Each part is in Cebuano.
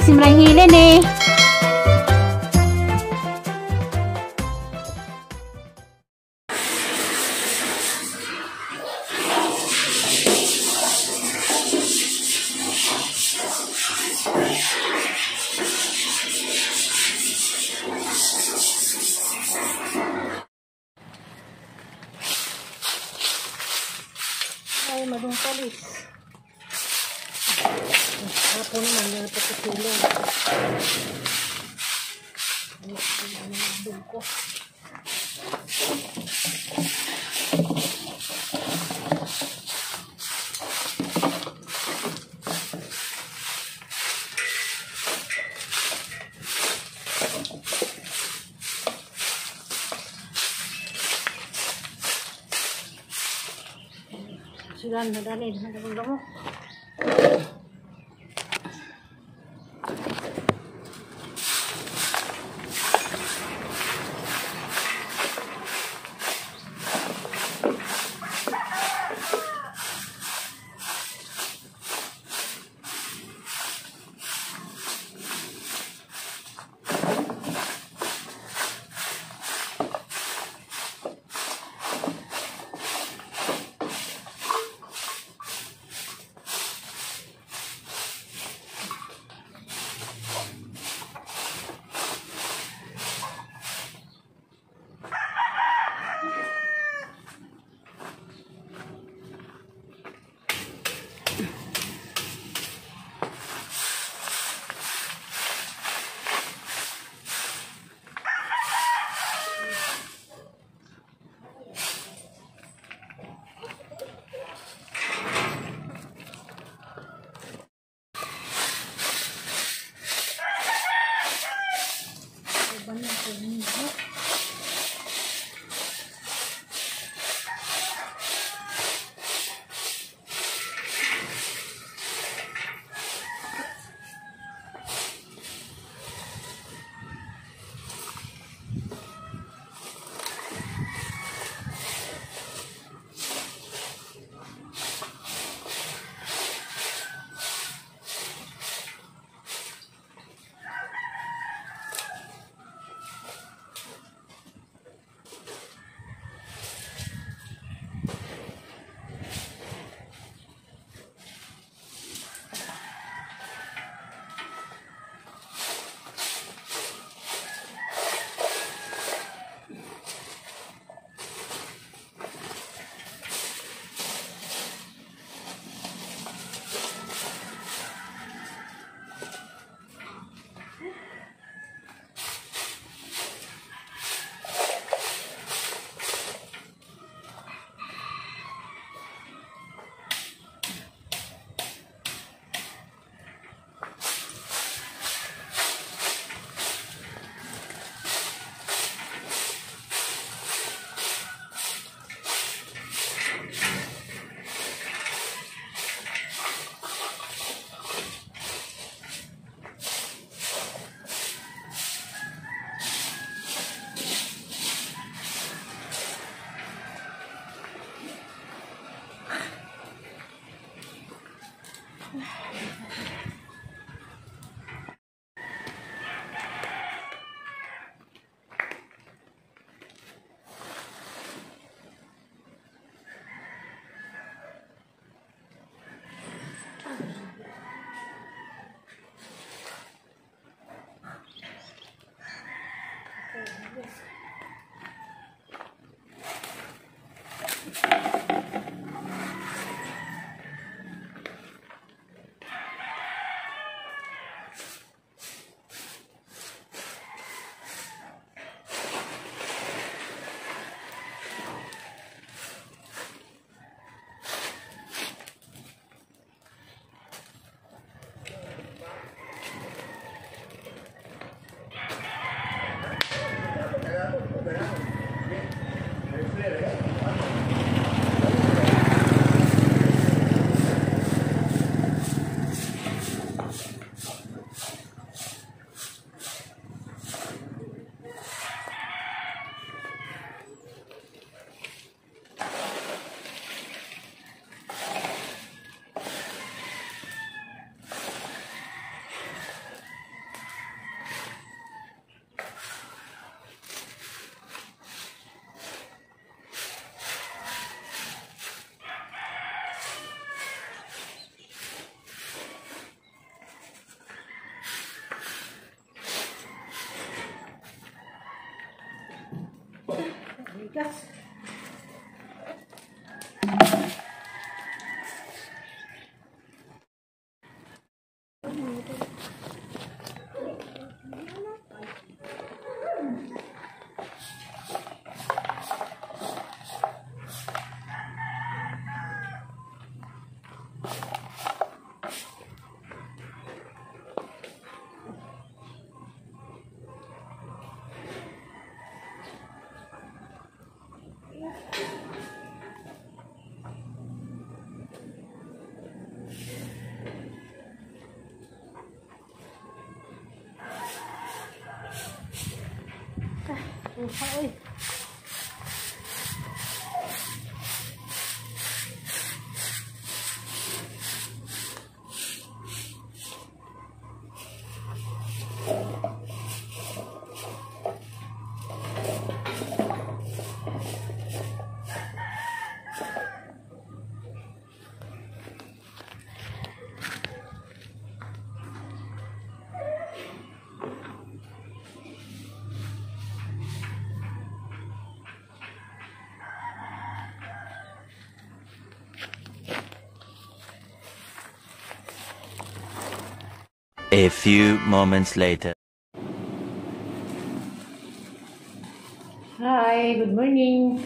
Simrang hilin eh. Ay, madungkalis. Hapon naman, meron pa tutulong. Ano ang ko? Sila na dali, na mo. Tigas. Ay. A few moments later. Hi, good morning.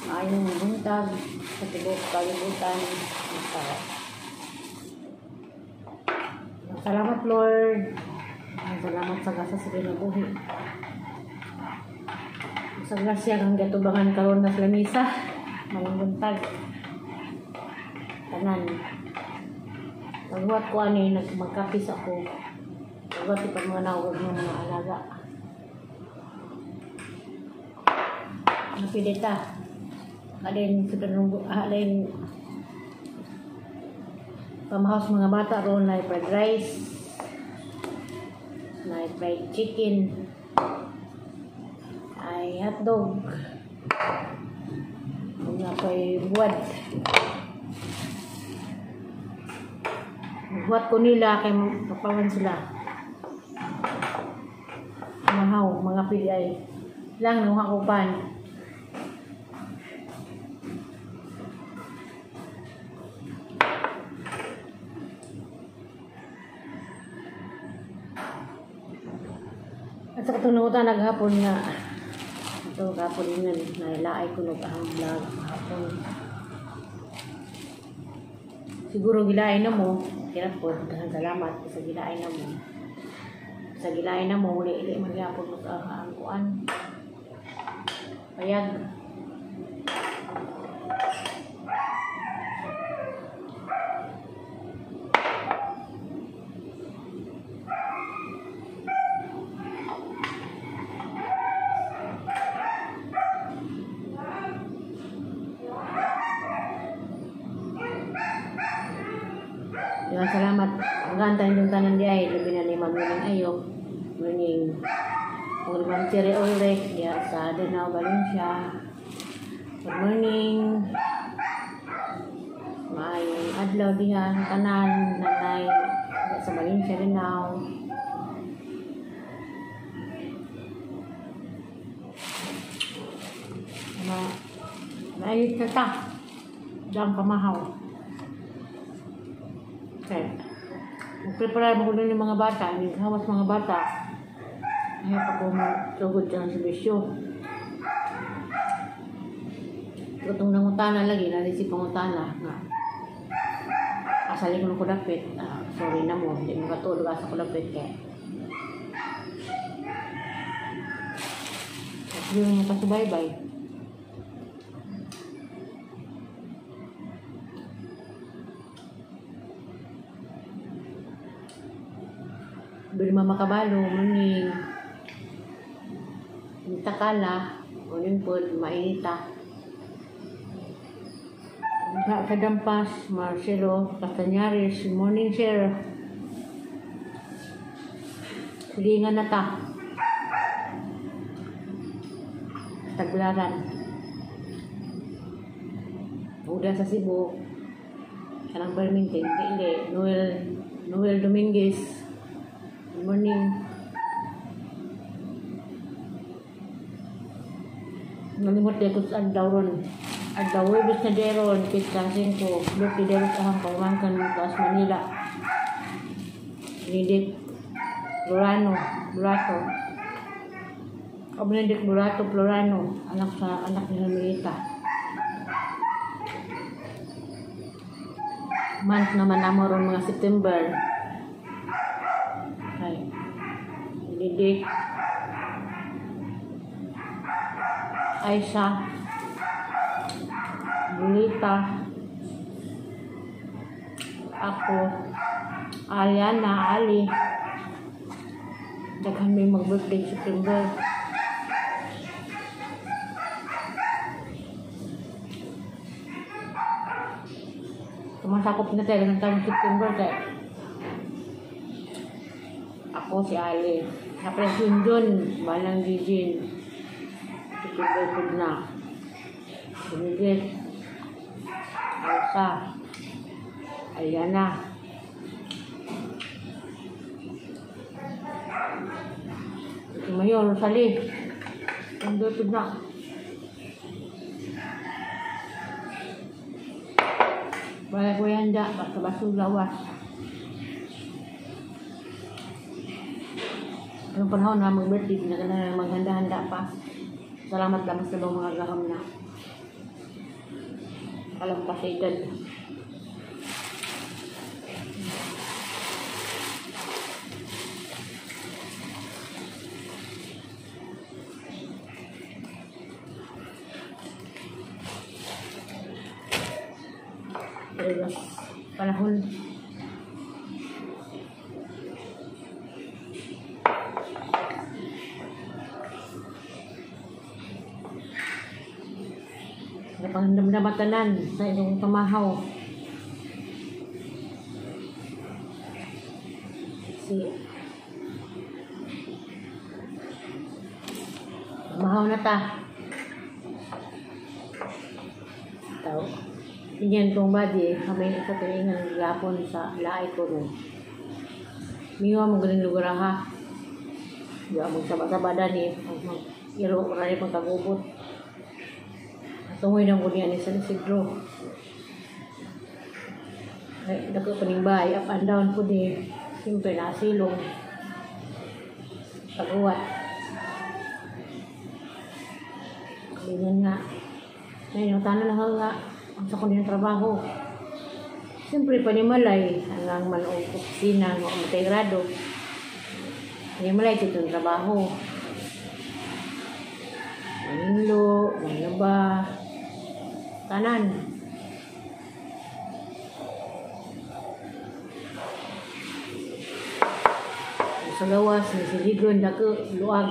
Maayong buntag sa tibuok kalibutan. Salamat, Lord. Salamat sa gasa sa kinabuhi. Sa grasya kang gatubangan karon na sa lamisa. Maayong buntag. Tanan. Paghuwat ko ani nagmagkapis ako. Paghuwat ipag mga nawag ng mga alaga. Napilita. Alin sa tanong, alin pamahos mga bata ron na fried rice, na fried chicken, ay hotdog, na pa'y buwad. Buhat ko nila kay papawan sila. Mahaw, mga pili ay lang nuha ko pan. At sa katunutan naghapon nga ito gapon nga nailaay ko nog ang vlog hapon. Siguro gilaay na mo. Kaya po, salamat sa gilaay na mo. Sa gilaay na mo, uli-ili magyapon mo sa ang kuan. Payag. Salamat. Ang ganda yung tanan di ay. Labi na ni Ma'am Yuning Ayok. Morning. Kung ni Ma'am Tere Ulrich diya sa Danao, Valencia. Good morning. Maayong adlaw diha tanan nanay sa Valencia, Danao. Maayong tata. Diyan pamahaw. Okay. Magprepare mo ko dun yung mga bata. Yung hawas mga bata. Ay, ako magsugod dyan sa bisyo. Itong nangutana lagi, nalisip pangutana. Nga. Asali ko ng kudapit. Sorry na mo, hindi mo katulog asa kudapit. Kaya. Kasi yung makasubaybay. Bilma Makabalo, morning. Takala, morning po, mainita. Kadampas, Marcelo Castañares, morning sir. Silingan na ta. Taglaran. Uda sa Cebu. Kanang Bermintin, hindi. Noel Dominguez. Good morning. Nalimot di ko sa adlaw ron. Adlaw Huwebes na deron, pizza 5, birthday deron sa ahang pamangkan ng Taas Manila. Benedict Florano, Burato. O Benedict Burato Florano, anak sa anak ni Hermelita. Month naman namo ron mga September. Ay. Benedict Aisha, Bulita, ako, Aliana, Ali. Daghan may mag-birthday September. Tumasakop na tayo ng taong September tayo. Ako si Ali. Sa Presundon, Balang Gigin. September po na. Benedict, Alsa, Aliana. Si Mayor, Rosalie. September po na. Wala ko yan da, basta-basta lawas. Anong panahon na mag-birthday, hindi na na maghanda-handa pa. Salamat lang sa mga gaham na. Kalampas sa edad. Panahon. Napangandamdamatanan sa inyong pamahaw. Si pamahaw na ta. Tao. Ganyan tong body, kami sa tuwing gapon sa laay ko ron. Mingaw magaling lugar ha. Di ako magsaba-saba dani. Iro ko rin pagkagubot. Tungoy ng niya ni San Isidro. Ay, dako pa ning bahay, up and down po di. Siyempre, nasilong. Paguwat. Ganyan nga. Ngayon, tanan na nga. Ang sa kunin trabaho. Siyempre, panimalay. Hanggang man o opisina, o matay grado. Panimalay, ito yung trabaho. Maninglo, manlaba, tanan. Sa gawas, nasiligon, dako, luag,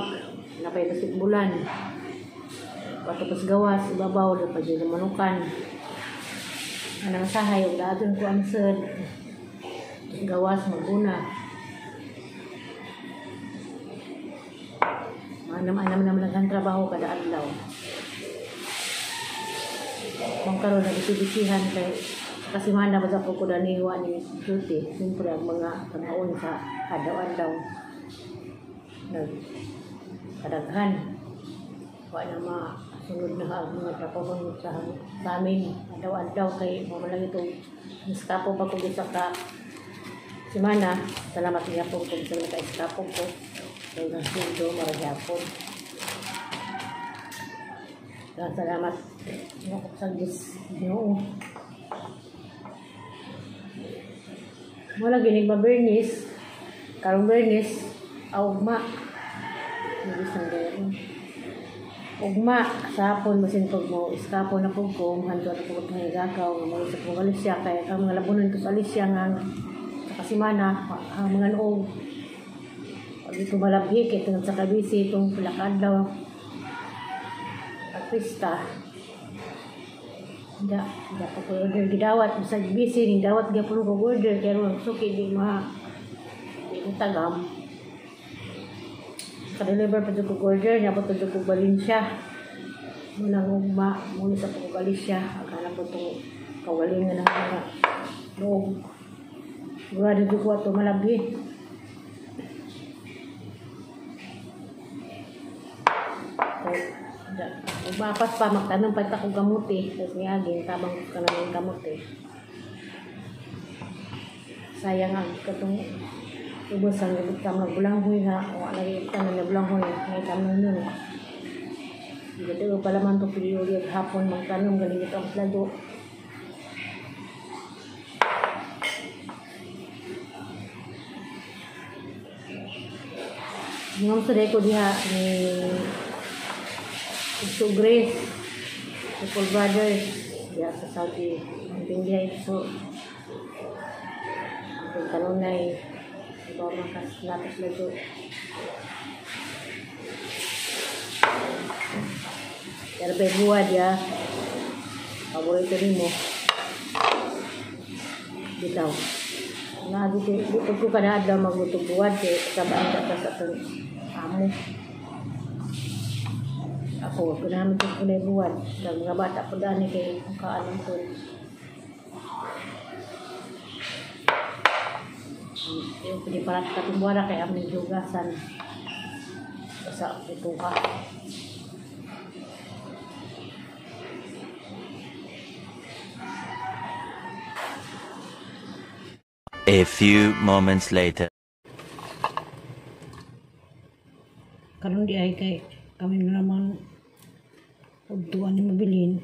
napay basik bulan. Patapos gawas, ibabaw, dapat dyan manukan. Anang sahay, ug daadon ko ang sed. Gawas, maguna. Anam-anam naman ang trabaho kada adlaw. Kung karon nagibisihan kay kasi mana ba ko ko daniwa ni duty. Siyempre ang mga panahon sa adlaw-adlaw nag kadaghan. Wa na masunod na ang mga trabaho sa amin adlaw-adlaw kay mo man lang itong eskapo pa ko bisa ka semana. Salamat gyapon kung sa ka eskapo ko kay nang sweldo mara gyapon. Salamat sa Diyos. Ginoo. Wala ginig ba Bernice? Karong Bernice, ugma. Nagis ng gayon. Ugma, sa hapon, masin pag mo, iskapo na po ko, mahandwa na po ko pangigakaw, mga sa pong Alicia, kaya ang mga labunan ko sa Alicia nga, sa kasimana, ang mga noog. Pag ito malabhik, itong sa kabisi, itong pilakadlaw, at pista. Hindi po ko order gidawat, basta busy, dawat gyapon ko order, pero ang suki, di ma, di ko tagam. Ka-deliver pa ko order, niya po ko Valencia. Muna ugma, muna sa po Galicia, akala po itong kawalingan ng mga noog. Grado ko ato malabhi. Mapas pa, magtanong pa ta kung kamuti. Tapos niaging, tabang ka naman kamuti. Sayang ang katong ubos ang gabot magbulanghoy nga. O lagi tanan na bulanghoy. Ngay tanong nun. Gado pala man to pili hapon magtanong galing ito ang plado. Ngam sa ko diha ni Ito Grace, Nicole Brothers, diha sa Saudi. Ang diha ito. Ang kanunay, iba makas lapis lajo. Pero may buwa diha, paborito nimo. Bitaw. Nga dito ko kada adlaw magluto buwad kay sabaan ka sa atong amo. Ako, ganahan ko kulay buwad. Sa mga bata po dani kay kaalam ko. Yung piniparat katong buwara kay aming hugasan. Sa ito ka. A few moments later. Karon di ay kay kami na naman ugtuan ni mabilin.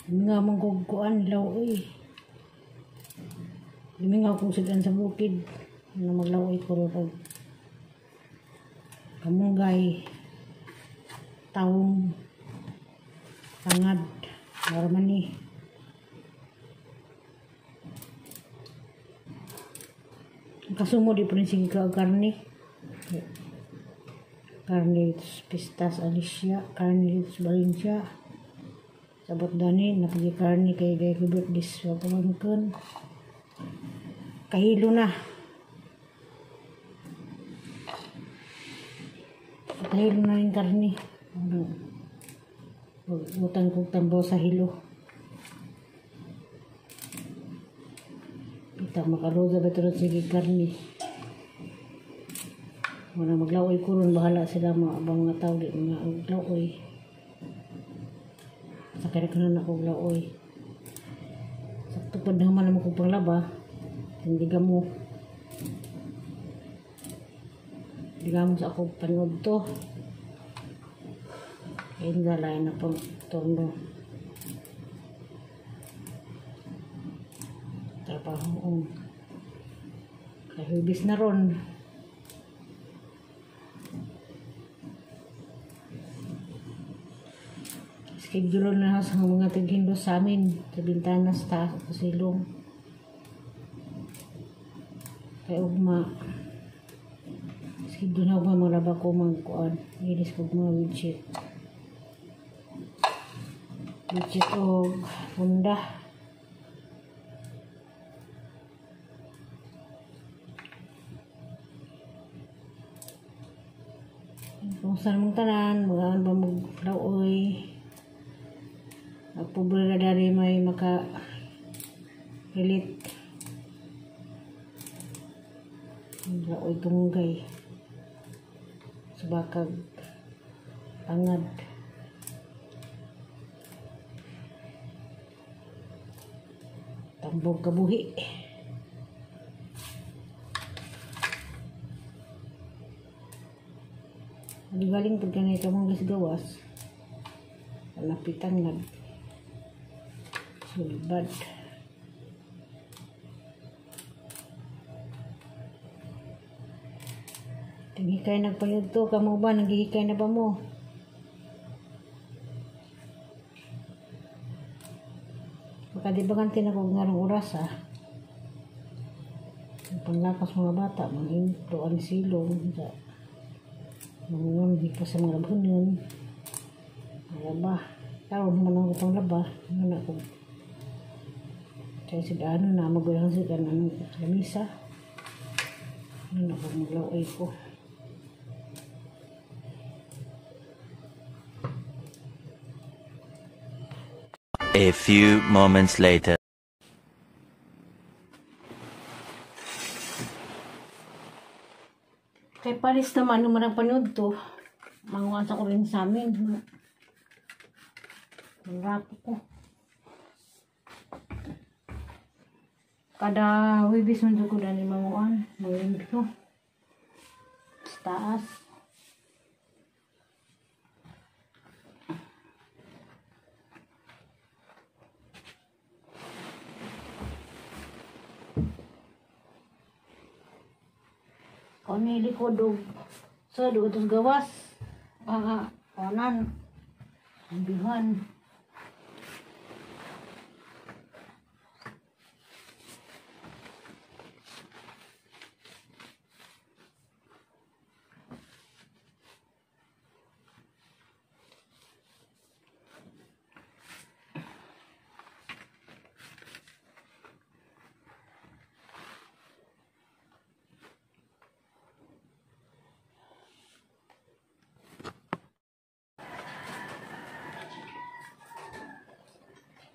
Nga manggugkuan law-oy. Lumingaw kong sudan sa bukid na maglaw-oy ko ro kamunggay, taong, tangad, warmani. Kasumo di po rin sige ka karne. Karne Pistas Alicia, karne Valencia. Sabot dani napagi karne kay gay gubot dis pamangkon. Kahilo na. Kahilo na yung karne. Utang kong tambo sa hilo. Kita makaroda ba ito sige karne. Wala maglaoy ko ron, bahala sila mga abang mga tao di mga maglaoy. Sa kaya ka na ako maglaoy. Sakto pa naman naman kong panglaba. Hindi ka mo. Hindi ka mo sa ako panood to. Ayun na na pang turno. Trabaho. Kahibis na ron. Schedule na sa mga tighindo sa amin sa bintana sa taas sa silong. Kay ugma. Schedule na ugma mga laba ko magkuan. Ilis ko mga widget. Widget o punda. Kung saan mong tanan, magaan ba maglauoy. Pobre na dari may maka relate. Laoy tunggay. Subakag tangad. Tambog kabuhi. Galing pag ganito mong gasgawas. Lapitan nag sulbad. Tinghikay nagpayod to. Kamo ba? Naghihikay na ba mo? Baka di ba kantin ako ngarong oras ah. Ang panglakas mga bata, mga ang silong. Mga pa sa mga labunan. Laba. Tawag naman ako pang laba. Ano ako. Kaya sila ano na, magulang sila ng lamisa. Ano ako maglaway ko. A few moments later. Kay Paris naman, ano man ang panood to. Manguan sa ko rin sa amin. Mangrapo ko. Kada Huwebes man ko dani manguan. Manglimpyo. Sa taas. Kani likod og sa dutos gawas. Ah, kanan. Ambihan.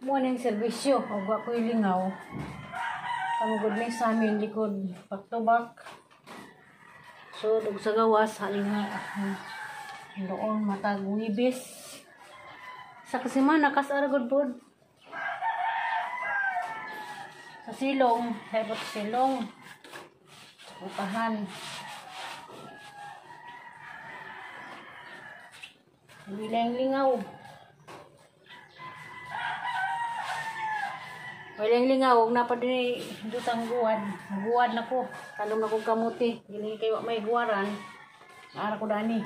Mo ning serbisyo og wa ko'y lingaw. Kamugod ni sa amin likod paktubak. So dug sa gawas halinga doon matag Huwebes. Sa kasimana kas-ara gud pod. Sa silong, hebot silong. Utahan. Bilang lingaw. Walang lingaw, huwag na pa din dutang guwad. Guwad na ko. Talom na kong kamuti. Giling kayo may guwaran. Ara ko dani.